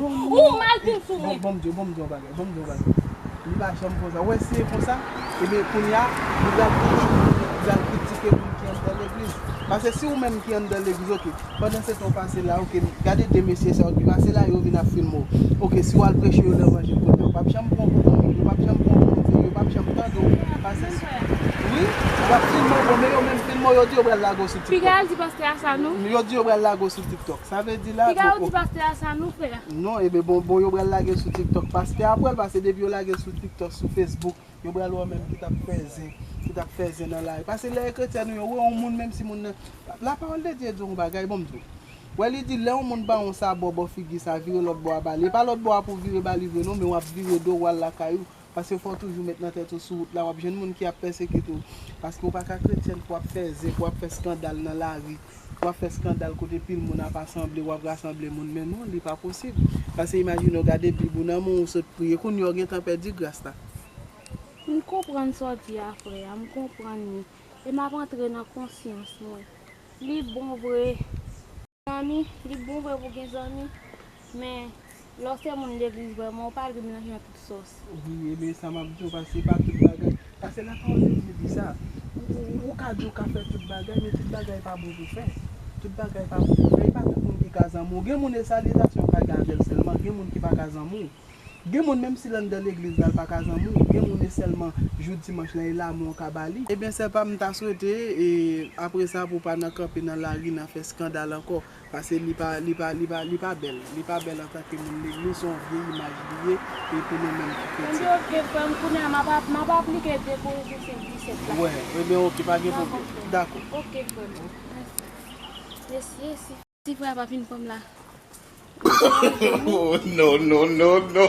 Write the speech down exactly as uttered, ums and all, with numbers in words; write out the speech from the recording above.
Ou mal vin sou mwen. Bon, bon, Dieu, bon, Dieu, bagay, bon, Dieu, bagay. Li pa janm konsa. Ou wè, si e konsa, ebyen, kounye a, li pral kritike, li pral kritike moun ki anndan legliz. Paske si ou menm ki anndan legliz, oke, pandan se tan w pase la, oke, gade de mesye sa yo ki pase la, yo vin ap filme w. Oke, si w al preche yo levanjil kounye a, yo p ap janm pran w pou moun, yo p ap janm pran w pou moun, yo p ap janm tande w. Paske, wi, y ap filme w, bon, men yo menm filme w, yo di yo pral lage w sou TikTok. Piga al di pastè a sa non. Yo di yo pral lage w sou TikTok. Sa vle di la, piga al di pastè a sa non, frè. Non, ebyen, bon, bon, yo pral lage l sou TikTok. Pastè a pral pase depi yo lage l sou TikTok, sou Facebook. Yo pral wè w menm ki t ap fè zen, ki t ap fè zen nan lari. Paske lè e kretyen ou ye, ou wè yon moun, menm si moun nan, lapawòl de Dye di yon bagay, bon, m di w. Wè, li di, lè yon moun ba w yon sabò bò figi sa, vire lòt bò a ba li. E pa lòt bò a pou w vire ba li vre non, men w ap vire do w al lakay ou. Paske fò w toujou met nan tèt ou sou wout la, w ap jwenn moun ki ap pèsekite w. Paske w pa ka kretyen pou w ap fè zen, pou w ap fè eskandal nan lari, pou w ap fè eskandal kote pil moun ap asanble, w ap rasanble moun. Men non, li pa posib. Paske imajine w gade Bib ou nan men w, ou sot priye, kounye a w gentan pèdi gras la. M konprann sa w di a, frè a, m konprann li. E m ap antre nan konsyans mwen. Li bon vre. Zanmi, li bon vre pou gen zanmi, men lè w se moun legliz vrèman, ou pa dwe melanje nan tout sòs. Wi, ebyen sa m ap di w, paske pa tout bagay. Paske lapawòl de Dye di sa. Ou, ou, ou ka di w ka fè tout bagay, men tout bagay pa bon pou fè. Tout bagay pa bon pou fè. E pa tout moun ki ka zanmi w. Gen moun e salitasyon w ka gen avè l sèlman, gen moun ki pa ka zanmi w. Gen moun, menm si l anndan legliz la, l pa ka zanmi w. Gen moun, e sèlman jou dimanch la, e lanmou w ka ba li. Ebyen, sè pa m, m ta swete, e, apre sa, pou w pa nan kanpe nan lari, nan fè eskandal ankò. Paske li pa, li pa, li pa, li pa bèl. Li pa bèl antanke moun legliz, se yon vye imaj li ye, e pou nou menm ki kretyen. Ebyen, oke, frè m, kounye a, m ap, m ap aplike de Korentyen senk disèt la. Wè, ebyen, oke, pa gen pwoblèm. Dakò. Oke, frè m. Mèsi. Mèsi, mèsi. Ti frè a pa fin fanm la. Oh, no, no, no, no.